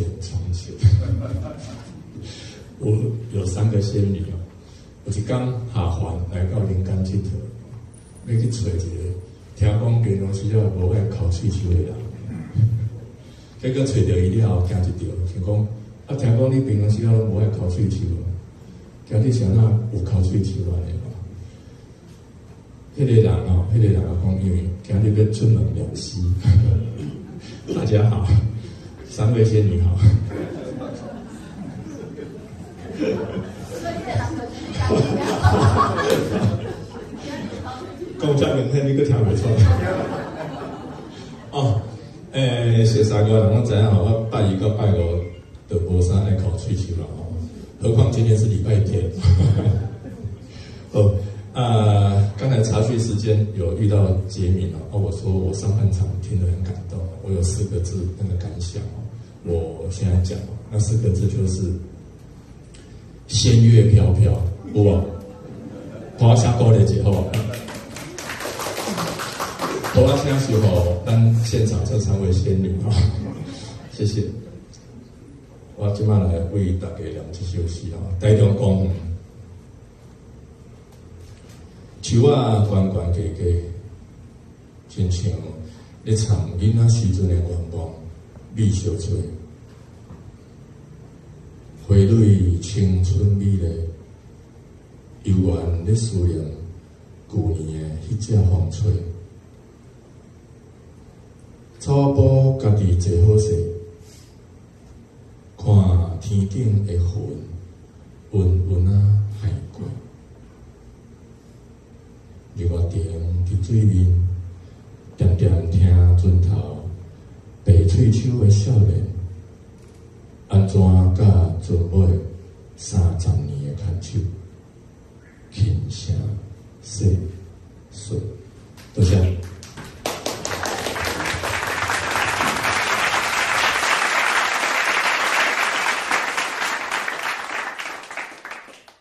前，從前，我有三個仙女哦。有一工下凡來到人間𨑨迌，欲去揣一个，聽講平常時仔無愛剾喙鬚的人，結果揣著伊了後，驚一著，想講啊，聽講你平常時仔攏無愛剾喙鬚，今日是按怎有剾喙鬚按呢？彼个人哦，彼个人講，因為今日欲出門念詩。大家好，三位仙女好。所以這個人就是家己。講遮明顯，你閣聽袂出。哦，熟似我的人攏知影吼，我拜一到拜五都無啥愛剾喙鬚啦吼，何況今天是禮拜天。好，啊，剛才茶敘時間有遇到傑明哦，啊，我說我上半場聽得很感動，我有四個字那個感想哦，我現在講，那四個字就是仙樂飄飄，有無？予我聲鼓勵一下好無？予我聲是予咱現場這三位仙女哈，謝謝。我這擺來為大家念這首詩吼，台中公園，樹仔懸懸低低，親像咧藏囡仔時陣的願望，味相吹。花蕊青春美麗，猶原咧思念舊年的彼隻風吹。草仔埔家己坐好勢，看天頂的雲，溫溫仔海過。日月亭佇水面，恬恬聽船頭白喙鬚的少年，按怎佮船尾30年的牽手，輕聲細語。